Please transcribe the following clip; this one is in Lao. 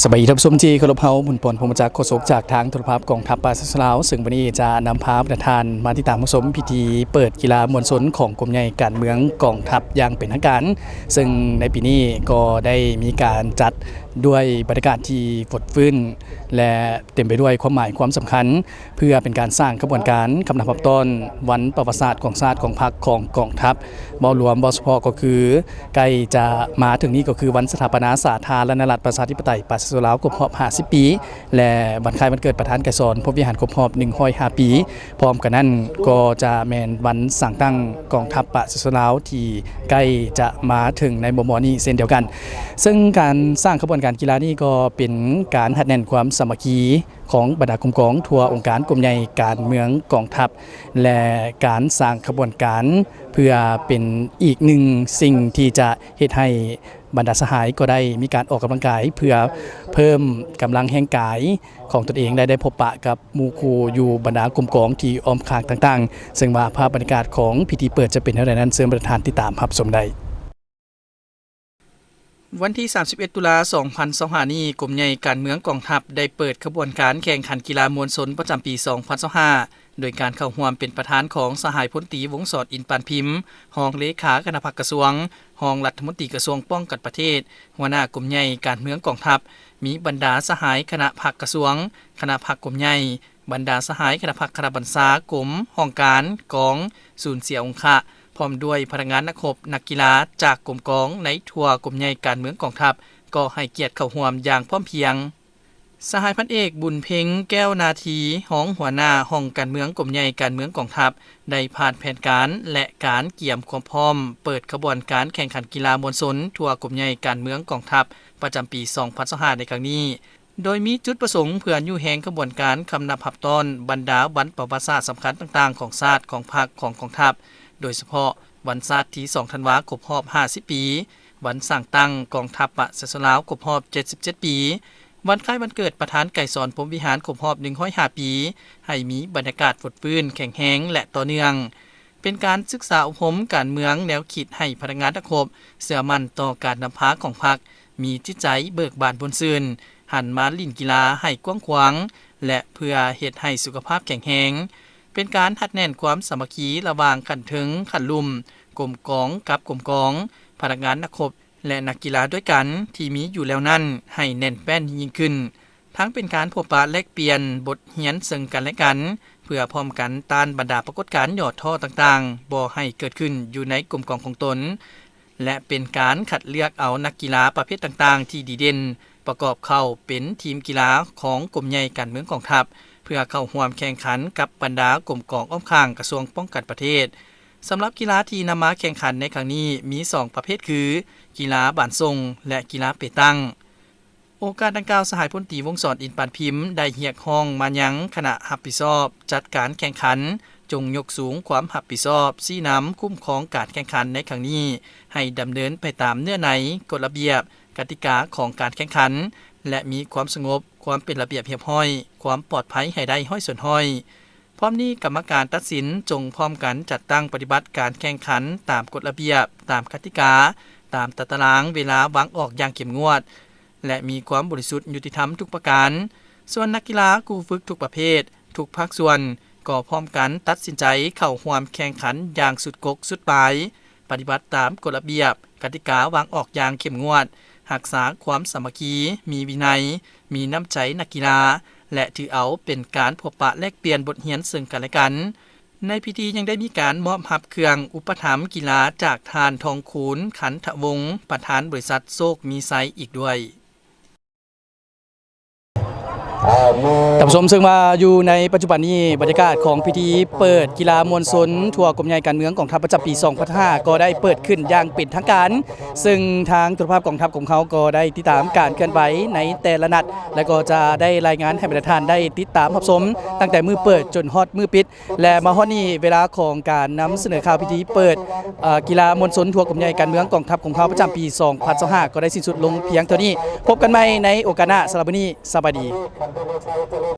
ສະບາຍດີທ່ານຜູ້ຊົມທີ່ເຄົາລົບ, ເຮົາ ບຸນປອນ ພົມມະຈັກ ໂຄສົກຈາກທາງໂທລະພາບກອງທັບປາກສາຍຊົນລາວ, ເຊິ່ງມື້ນີ້ຈະນຳພາທ່ານມາຕິດຕາມຮັບຊົມພິທີເປີດກິລາມວນຊົນຂອງກົມໃຫຍ່ການເມືອງກອງທັບຢ່າງເປັນທາງການ, ເຊິ່ງໃນປີນີ້ກໍໄດ້ມີການຈັດດ້ວຍບັນຍາກາດທີ່ຟົດຟື້ນ ແລະ ເຕັມໄປດ້ວຍຄວາມໝາຍຄວາມສຳຄັນ ເພື່ອເປັນການສ້າງຂະບວນການຄຳນັບຮັບຕ້ອນວັນປະຫວັດສາດຂອງຊາດ, ຂອງພັກ, ຂອງກອງທັບ. ເວົ້າລວມເວົ້າສະເພາະກໍຄື ໃກ້ຈະມາເຖິງນີ້ກໍຄືວັນສະຖາປະນາສາທາລະນະລັດປະຊາທິປະໄຕປະຊາຊົນລາວຄົບຮອບຫ້າສິບປີ ແລະ ວັນຄ້າຍວັນເກີດປະທານໄກສອນພົມວິຫານຄົບຮອບໜຶ່ງຮ້ອຍຫ້າປີ. ພ້ອມກັນນັ້ນກໍຈະແມ່ນວັນສ້າງຕັ້ງກອງທັບປະຊາຊົນລາວທີ່ໃກ້ຈະມາເຖິງໃນມໍ່ໆນີ້ເຊັ່ນດຽວກັນ. ເຊິ່ງການສ້າງຂະບວນການກິລານີ້ກໍເປັນການຮັດແໜ້ນຄວາມສາມັກຄີ ຂອງບັນດາກົມກອງທົ່ວອົງການກົມໃຫຍ່ການເມືອງກອງທັບ ແລະ ການສ້າງຂະບວນການ ເພື່ອເປັນອີກໜຶ່ງສິ່ງທີ່ຈະເຮັດໃຫ້ບັນດາສະຫາຍກໍໄດ້ມີການອອກກຳລັງກາຍ ເພື່ອເພີ່ມກຳລັງແຮງກາຍຂອງຕົນເອງ ແລະ ໄດ້ພົບປະກັບໝູ່ຄູ່ຢູ່ບັນດາກົມກອງທີ່ອ້ອມຂ້າງຕ່າງໆ. ເຊິ່ງວ່າພາບບັນຍາກາດຂອງພິທີເປີດຈະເປັນແນວໃດນັ້ນ, ເຊີນທ່ານຕິດຕາມຮັບຊົມໄດ້. ວັນທີສາມສິບເອັດ ຕຸລາ ສອງພັນຊາວຫ້ານີ້, ກົມໃຫຍ່ການເມືອງກອງທັບໄດ້ເປີດຂະບວນການແຂ່ງຂັນກິລາມວນຊົນປະຈຳປີ ສອງພັນຊາວຫ້າ ໂດຍການເຂົ້າຮ່ວມເປັນປະທານຂອງສະຫາຍພົນຕີ ວົງສອນ ອິນປານພິມ, ຮອງເລຂາຄະນະພັກກະຊວງ, ຮອງລັດຖະມົນຕີກະຊວງປ້ອງກັນປະເທດ, ຫົວໜ້າກົມໃຫຍ່ການເມືອງກອງທັບ, ມີບັນດາສະຫາຍຄະນະພັກກະຊວງ, ຄະນະພັກກົມໃຫຍ່, ບັນດາສະຫາຍຄະນະພັກຄະນະບັນຊາກົມ, ຫ້ອງການ, ກອງ, ສູນເສຍອົງຄະ, ພ້ອມດ້ວຍພະນັກງານນັກຮົບ, ນັກກິລາຈາກກົມກອງໃນທົ່ວກົມໃຫຍ່ການເມືອງກອງທັບ ກໍໃຫ້ກຽດເຂົ້າຮ່ວມຢ່າງພ້ອມພຽງ. ສະຫາຍພັນເອກ ບຸນເພັງ ແກ້ວນາທີ, ຮອງຫົວໜ້າຫ້ອງການເມືອງກົມໃຫຍ່ການເມືອງກອງທັບ ໄດ້ຜ່ານແຜນການ ແລະ ການກຽມຄວາມພ້ອມເປີດຂະບວນການແຂ່ງຂັນກິລາມວນຊົນທົ່ວກົມໃຫຍ່ການເມືອງກອງທັບ ປະຈຳປີ ສອງພັນຊາວຫ້າ ໃນຄັ້ງນີ້. ໂດຍມີຈຸດປະສົງເພື່ອຍູ້ແຮງຂະບວນການຄຳນັບຮັບຕ້ອນບັນດາວັນປະຫວັດສາດສຳຄັນຕ່າງໆຂອງຊາດ, ຂອງພັກ, ຂອງກອງທັບ, ໂດຍສະເພາະວັນຊາດທີສອງທັນວາຄົບຮອບຫ້າສິບປີ, ວັນສ້າງຕັ້ງກອງທັບປະຊາຊົນລາວຄົບຮອບເຈັດສິບເຈັດປີ, ວັນຄ້າຍວັນເກີດປະທານໄກສອນ ພົມວິຫານ ຄົບຮອບໜຶ່ງຮ້ອຍຫ້າປີ, ໃຫ້ມີບັນຍາກາດຟົດຟື້ນ, ແຂງແຮງ ແລະ ຕໍ່ເນື່ອງ. ເປັນການສຶກສາອົບຮົມການເມືອງ, ແນວຄິດໃຫ້ພະນັກງານນັກຮົບເຊື່ອໝັ້ນຕໍ່ການນຳພາຂອງພັກ, ມີຈິດໃຈເບີກບານມ່ວນຊື່ນ, ຫັນມາຫຼິ້ນກິລາໃຫ້ກວ້າງຂວາງ ແລະ ເພື່ອເຮັດໃຫ້ສຸຂະພາບແຂງແຮງ. ເປັນການຮັດແໜ້ນຄວາມສາມັກຄີລະຫວ່າງຂັ້ນເທິງ, ຂັ້ນລຸ່ມ, ກົມກອງກັບກົມກອງ, ພະນັກງານນັກຮົບ ແລະ ນັກກິລາດ້ວຍກັນທີ່ມີຢູ່ແລ້ວນັ້ນໃຫ້ແໜ້ນແຟ້ນຍິ່ງຂຶ້ນ. ທັງເປັນການພົບປະແລກປ່ຽນບົດຮຽນເຊິ່ງກັນແລະກັນ ເພື່ອພ້ອມກັນຕ້ານບັນດາປາກົດການຫຍໍ້ທໍ້ຕ່າງໆ ບໍ່ໃຫ້ເກີດຂຶ້ນຢູ່ໃນກົມກອງຂອງຕົນ ແລະ ເປັນການຄັດເລືອກເອົານັກກິລາປະເພດຕ່າງໆທີ່ດີເດັ່ນ ປະກອບເຂົ້າເປັນທີມກິລາຂອງກົມໃຫຍ່ການເມືອງກອງທັບ ເພື່ອເຂົ້າຮ່ວມແຂ່ງຂັນກັບບັນດາກົມກອງອ້ອມຂ້າງກະຊວງປ້ອງກັນປະເທດ. ສຳລັບກິລາທີ່ນຳມາແຂ່ງຂັນໃນຄັ້ງນີ້ມີສອງປະເພດຄື ກິລາບານສົ່ງ ແລະ ກິລາເປຕັງ. ໂອກາດດັ່ງກ່າວ, ສະຫາຍພົນຕີ ວົງສອນ ອິນປານພິມ ໄດ້ຮຽກຮ້ອງມາຍັງຄະນະຮັບຜິດຊອບຈັດການແຂ່ງຂັນ ຈົ່ງຍົກສູງຄວາມຮັບຜິດຊອບ, ຊີ້ນຳ, ຄຸ້ມຄອງການແຂ່ງຂັນໃນຄັ້ງນີ້ ໃຫ້ດຳເນີນໄປຕາມເນື້ອໃນ, ກົດລະບຽບ, ກະຕິກາຂອງການແຂ່ງຂັນ ແລະ ມີຄວາມສະຫງົບ, ຄວາມເປັນລະບຽບຮຽບຮ້ອຍ, ຄວາມປອດໄພໃຫ້ໄດ້ຮ້ອຍສ່ວນຮ້ອຍ. ພ້ອມນີ້, ກຳມະການຕັດສິນຈົ່ງພ້ອມກັນຈັດຕັ້ງປະຕິບັດການແຂ່ງຂັນຕາມກົດລະບຽບ, ຕາມກະຕິກາ, ຕາມຕາຕະລາງເວລາວາງອອກຢ່າງເຂັ້ມງວດ ແລະ ມີຄວາມບໍລິສຸດຍຸຕິທຳທຸກປະການ. ສ່ວນນັກກິລາ, ຄູຝຶກທຸກປະເພດ, ທຸກພາກສ່ວນ ກໍພ້ອມກັນຕັດສິນໃຈເຂົ້າຮ່ວມແຂ່ງຂັນຢ່າງສຸດກົກສຸດປາຍ, ປະຕິບັດຕາມກົດລະບຽບ, ກະຕິກາວາງອອກຢ່າງເຂັ້ມງວດ, ຮັກສາຄວາມສາມັກຄີ, ມີວິໄນ, ມີນ້ຳໃຈນັກກິລາ ແລະ ຖືເອົາເປັນການພົບປະແລກປ່ຽນບົດຮຽນເຊິ່ງກັນແລະກັນ. ໃນພິທີຍັງໄດ້ມີການມອບຮັບເຄື່ອງອຸປະຖຳກິລາຈາກທ່ານ ທອງຄູນ ຂັນທະວົງ ປະທານບໍລິສັດໂຊກມີໄຊອີກດ້ວຍ. ທ່ານຜູ້ຊົມ, ເຊິ່ງວ່າຢູ່ໃນປັດຈຸບັນນີ້ ບັນຍາກາດຂອງພິທີເປີດກິລາມວນຊົນທົ່ວກົມໃຫຍ່ການເມືອງກອງທັບປະຈຳປີສອງພັນຊາວຫ້າ ກໍໄດ້ເປີດຂຶ້ນຢ່າງເປັນທາງການ, ເຊິ່ງທາງໂທລະພາບກອງທັບຂອງເຮົາກໍໄດ້ຕິດຕາມການເຄື່ອນໄຫວໃນແຕ່ລະນັດ ແລະ ກໍຈະໄດ້ລາຍງານໃຫ້ບັນດາທ່ານໄດ້ຕິດຕາມຮັບຊົມ ຕັ້ງແຕ່ມື້ເປີດຈົນຮອດມື້ປິດ. ແລະ ມາຮອດນີ້ ເວລາຂອງການນຳສະເໜີຂ່າວພິທີເປີດ ເອີ ກິລາມວນຊົນທົ່ວກົມໃຫຍ່ການເມືອງກອງທັບຂອງເຮົາປະຈຳປີສອງພັນຊາວຫ້າ ກໍໄດ້ສິ້ນສຸດລົງພຽງເທົ່ານີ້. ພົບກັນໃໝ່ໃນໂອກາດໜ້າ. ສຳລັບມື້ນີ້ ສະບາຍດີ.